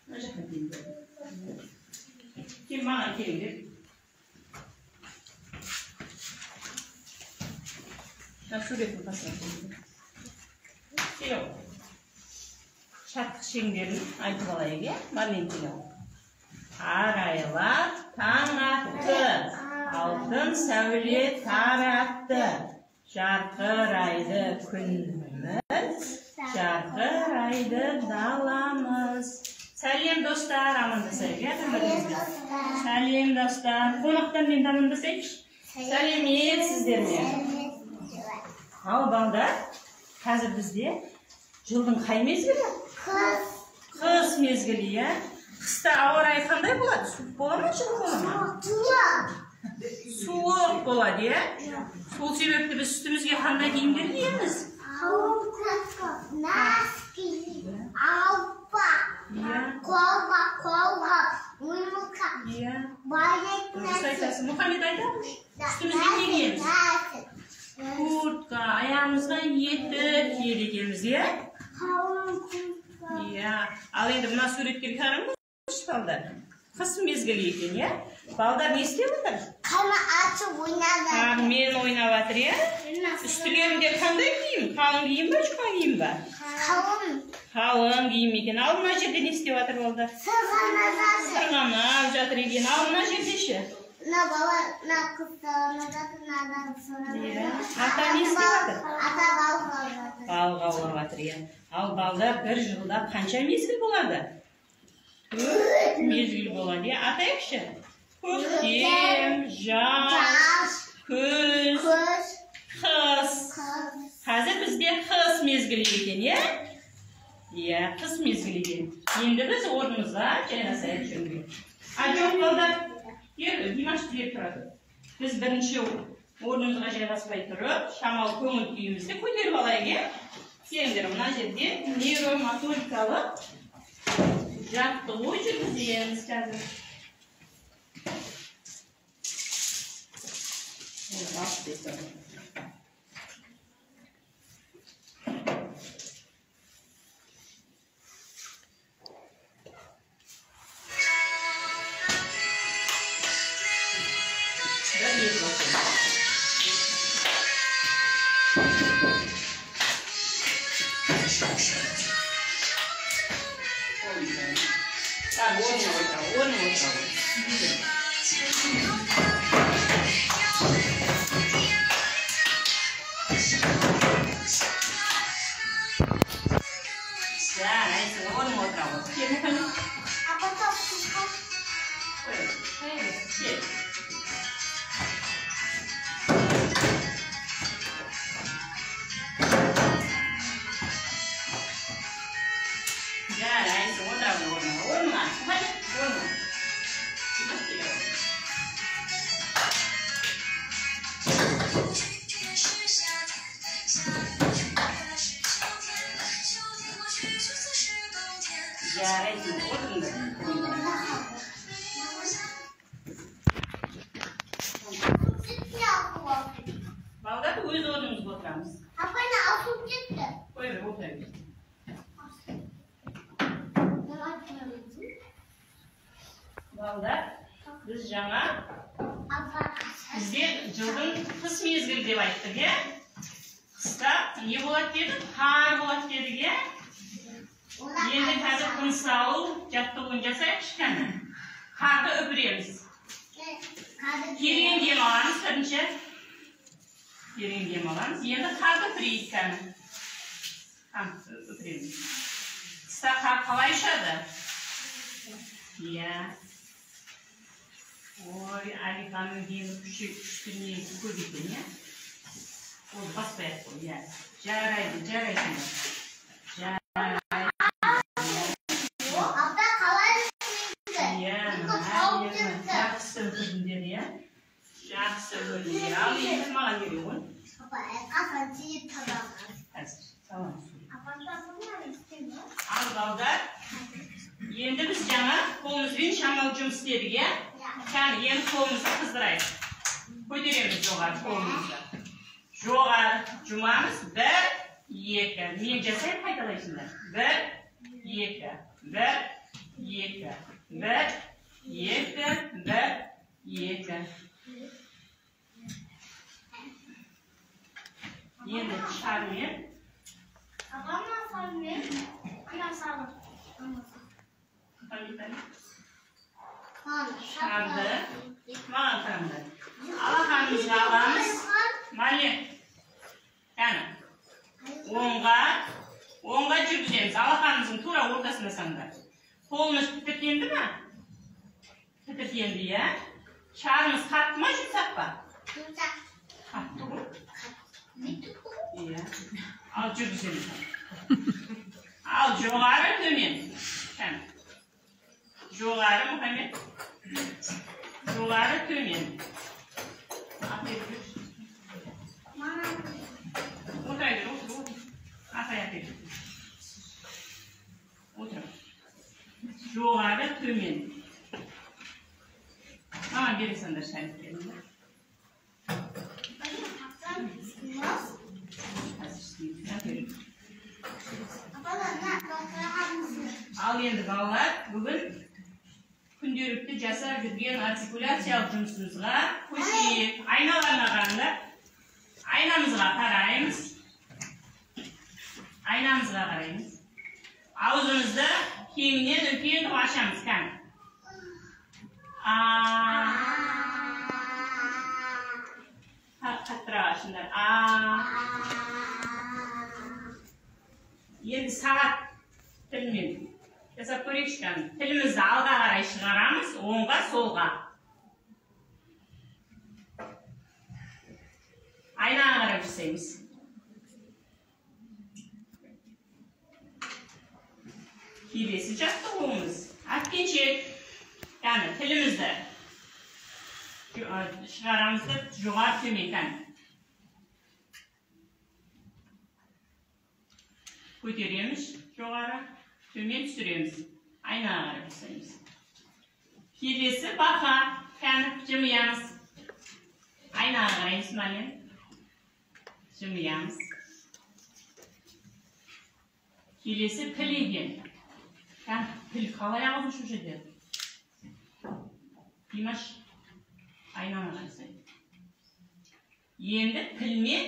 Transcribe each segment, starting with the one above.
Мына жаққа келіңдер. Кел, маған келіңдер. Мына суреттің қасына келіңдер. Келе ғой. Шаттық шеңберін айтып алайық, иә? Марлен, келе ғой. Арайлап таң атты, алтын сәуле таратты. Жарқырайды күніміз, жарқырайды даламыз. Сәлем, достар, амандасайық, иә? Сәлем, достар. Қонақтармен амандасайықшы. Сәлеметсіздер ме? Ал, балдар, қазір бізде жылдың қай мезгілі? Қыс. Қыс мезгілі, иә? Қыста ауа райы қандай болады? Суық бола ма, жылы бола ма? Суық. Суық болады, иә? Сол себепті біз үстімізге қандай киімдер киеміз? Қалың куртка, носки, алпа, Иә. Қолғап, қолғап, жұмыртқа, Иә. Балет. Дұрыс айтасың. Мұхаммед айтады. Үстімізге не киеміз? Куртка, аяғымызға етік киеді екенбіз, иә? Қалың куртка. Иә. Ал енді мына суретке қараңызшы, балдар. Қыс мезгілі екен, иә? Балдар не істеп жатыр? Қана атып ойнады. Қармен ойнап жатыр, иә? Үстілерінде қандай киім? Қалың киім ба, жұқа киім ба? Қалың. Қалың киім екен. Ал мына жерде не істеп жатыр балдар? Сырғанап жатыр. Сырғанап жатыр екен. Ал мына жерде ше? Мына бала, мына қыз сырғанап жатыр, мына адам сырғанап Иә. жатыр. Ата не істеп жатыр? Ата балық аулап жатыр. Балық аулап жатыр, иә. Ал балдар, бір жылда қанша мезгіл болады? 4 мезгіл болады, иә. Атайықшы. Көктем, жаз, Жаз, күз, күз, қыс. Қыс. Қазір бізде қыс мезгілі екен, иә? Иә, қыс мезгілі екен. Енді біз орнымызға жайғасайық жөнге. А, жоқ, балдар, кел, Димаш, бері тұра тұр. Біз бірінші орнымызға жайғаспай тұрып, шамалы көңіл күйімізді көтеріп алайық, иә? Келіңдер, мына жерде нейромоторикалық жаттығу жүргіземіз қазір. Bir, екі, басамыз. Так, орнына отыра, орнына отыра. Жарайсың, орнына отыра ғой. Кел, Мұхаммед. А потом қысқа. Қой, кел. Жарайсың, отыра ғой орнына. Орнына, Мұхаммед, орнына. Димаш, келе ғой. Жарайсың, отырыңдар. Балдар, өз орнымызға отырамыз. Апай, асылып кетті. Қой бер, отыра бер. Балдар, біз жаңа бізде жылдың қыс мезгілі деп айттық, иә? Қыста не болады дедік? Қар болады дедік, иә? Енді қазір тыныс алу жаттығуын жасайықшы, кәні. Қарды үпіреміз. Терең дем аламыз бірінші. Терең дем аламыз. Енді қарды үпірейік, кәні. Үпіреміз. Қыста қар қалай ұшады? Иә. Ой, Алиханның демі күшті негізі көп екен, иә? Ол баспай ақ қой, иә. Жарайды, жарайды. Жарайды. Апа, қалай үпірді? Иә, Екі тауып кетті. Жақсы үпірдіңдер, иә? Жақсы үпірдіңдер. Ал енді маған бере ғой. Апа, қасан тиіп табамыз. Қазір саламыз. Апа, табамыз. Ал, балдар, енді біз жаңа қолымызбен шамалы жұмыс істедік, иә? Кәні, енді қолымызды қыздырайық. Көтереміз жоғары қолымызды. Жоғары жұмамыз. 1, 2. Мен жасаймын, қайталайсыңдар. 1, 2. 1, екі, бір, екі, бір, екі. Енді шармен. Шарды маған қараңдар. Алақанымызға аламыз. Мәлен. Кәні. Оңға, оңға жүргіземіз. Алақанымыздың тура ортасында саңдар. Қолымыз тітіркенді ма? Тітіркенді, иә? Шарымыз қатты ма, жұмсақ па? Жұмсақ. Қатты ғой. Иә. Ал жүргіземіз. Ал жоғары, төмен. Кәні. Жоғары, Мұхаммед. Жоғары, төмен. Отыра бер, отыр, отыр. Апай, апай. Отыр. Жоғары, төмен. Маған бере салыңдар шариктеріңді. Ал енді балалар, бүгін күнделікті жасап жүрген артикуляциялық жұмысымызға көшейік. Айналарына қараңдар. Айнамызға қараймыз. Айнамызға қараймыз. Аузымызды кеңінен үлкен қылып ашамыз. Кәні. А. Қаттырақ ашыңдар. А. Енді сағат тілмен жасап көрейікші. Кәні. Тілімізді алға қарай шығарамыз, оңға, солға. Айнаға қарап жасаймыз. Келесі жаттығуымыз әткеншек. Кәні, тілімізді шығарамыз да жоғары, төмен. Кәні. Көтереміз жоғары, төмен түсіреміз. Айнаға қарап жасаймыз. Келесі бақа. Кәні, жымиямыз. Айнаға қараймыз, Мәлен. Жымиямыз. Келесі піл екен. Кәні, піл қалай аузын шошытады? Димаш, айнаға қарасай. Енді пілмен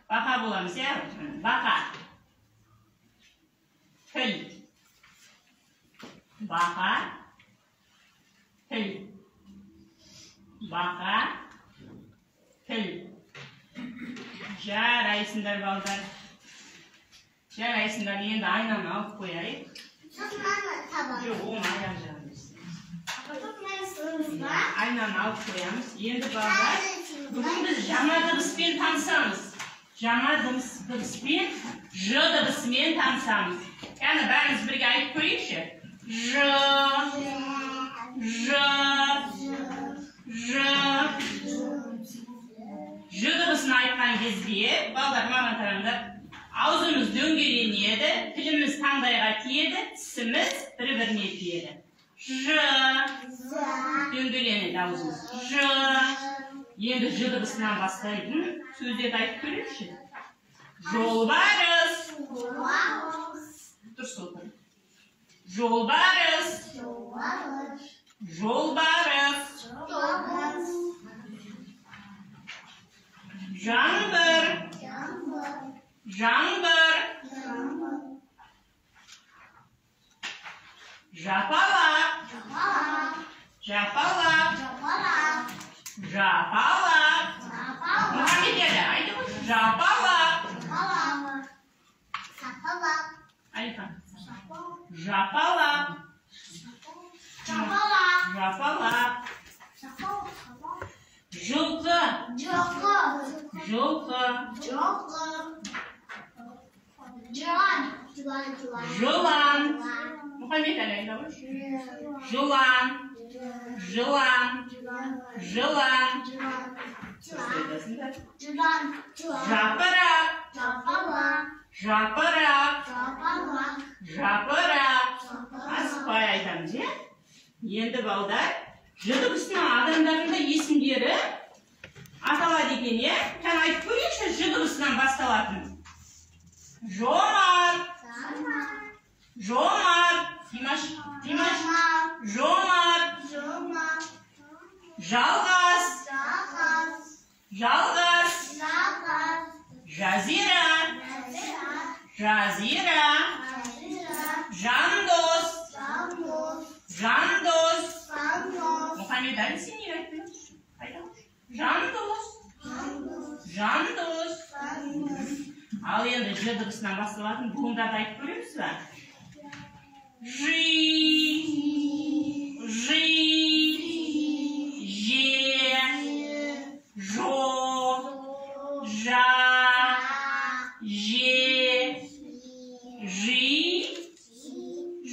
бақа боламыз, иә? Бақа. Піл. Бақа. Піл. Бақа. Піл. Жарайсыңдар, балдар. Жарайсыңдар. Енді айнаны алып қояйық. Жоқ, оны аяқ жағында. Айнаны алып қоямыз. Енді балдар, бүгін біз жаңа дыбыспен танысамыз. Жаңа дыбыспен, ж дыбысымен танысамыз. Кәні, бәріміз бірге айтып көрейікші. Ж, ж, ж. Ж дыбысын айтқан кезде, балдар маған қараңдар, аузымыз дөңгеленеді, тіліміз таңдайға тиеді, тісіміз бір-біріне тиеді. Ж, дөңгеленеді аузымыз. Ж. Енді ж дыбысынан бастайтын сөздерді айтып көрейікші. Жолбарыс. Дұрыс отыр. Жолбарыс. Жолбарыс. Жаңбыр. Жаңбыр. Жапалақ. Жапалақ. Жапалақ. Мұхаммед еді, айтып қойшы. Жапалақ. Әлихан. Жапалақ. Жапалақ. Жылқы. Жылқы. Жылан. Мұхаммед әлі айта қойшы. Жылан. Жылан. Жылан. Жапырақ. Жапырақ. Жапырақ. Асықпай айтамыз, иә? Енді балдар, ж дыбысына адамдардың да есімдері аталады екен, иә? Кәне айтып көрейікші, ж дыбысынан басталатын. Жомарт. Жомарт. Димаш, ж Димаш. Жомарт. Жалғас. Жалғас. Жазира. Жазира. Жандос. Жандос. Мұхаммед Әлі, сен неге айтпай? Айта қойшы. Жандос. Жандос. Ал енді ж дыбысынан басталатын буындарды айтып көреміз ба? Жи, жи, же, жо, жа, же, жи,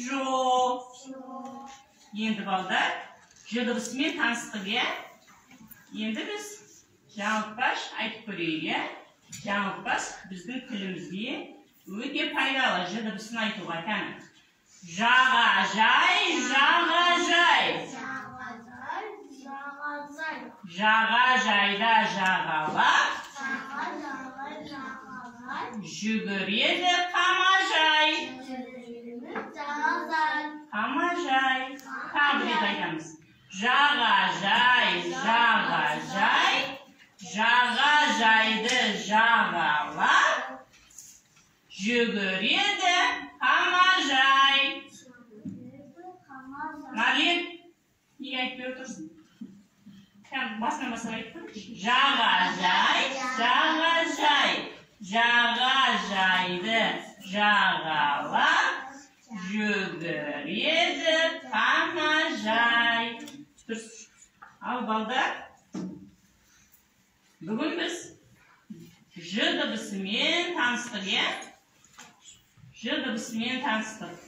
жо. Енді, балдар, ж дыбысымен таныстық, иә? Енді біз жаңылтпаш айтып көрейік, иә? Жаңылтпаш біздің тілімізге өте пайдалы, ж дыбысын айтуға. Кәні. Жағажай, жағажай. Жағажайда жағалап жүгіреді қамажай. Қамажай. Тағы бір рет айтамыз. Жағажай, жағажай, жағажайды жағалап жүгіреді қамажай. Марлен, неге айтпай отырсың? Кәне, басынан бастап айтып көрейікші. Жағажай, жағажай, жағажайды жағалап жүгіреді қамажай. Дұрыс. Ал, балдар, бүгін біз ж дыбысымен таныстық, иә? Ж дыбысымен таныстық.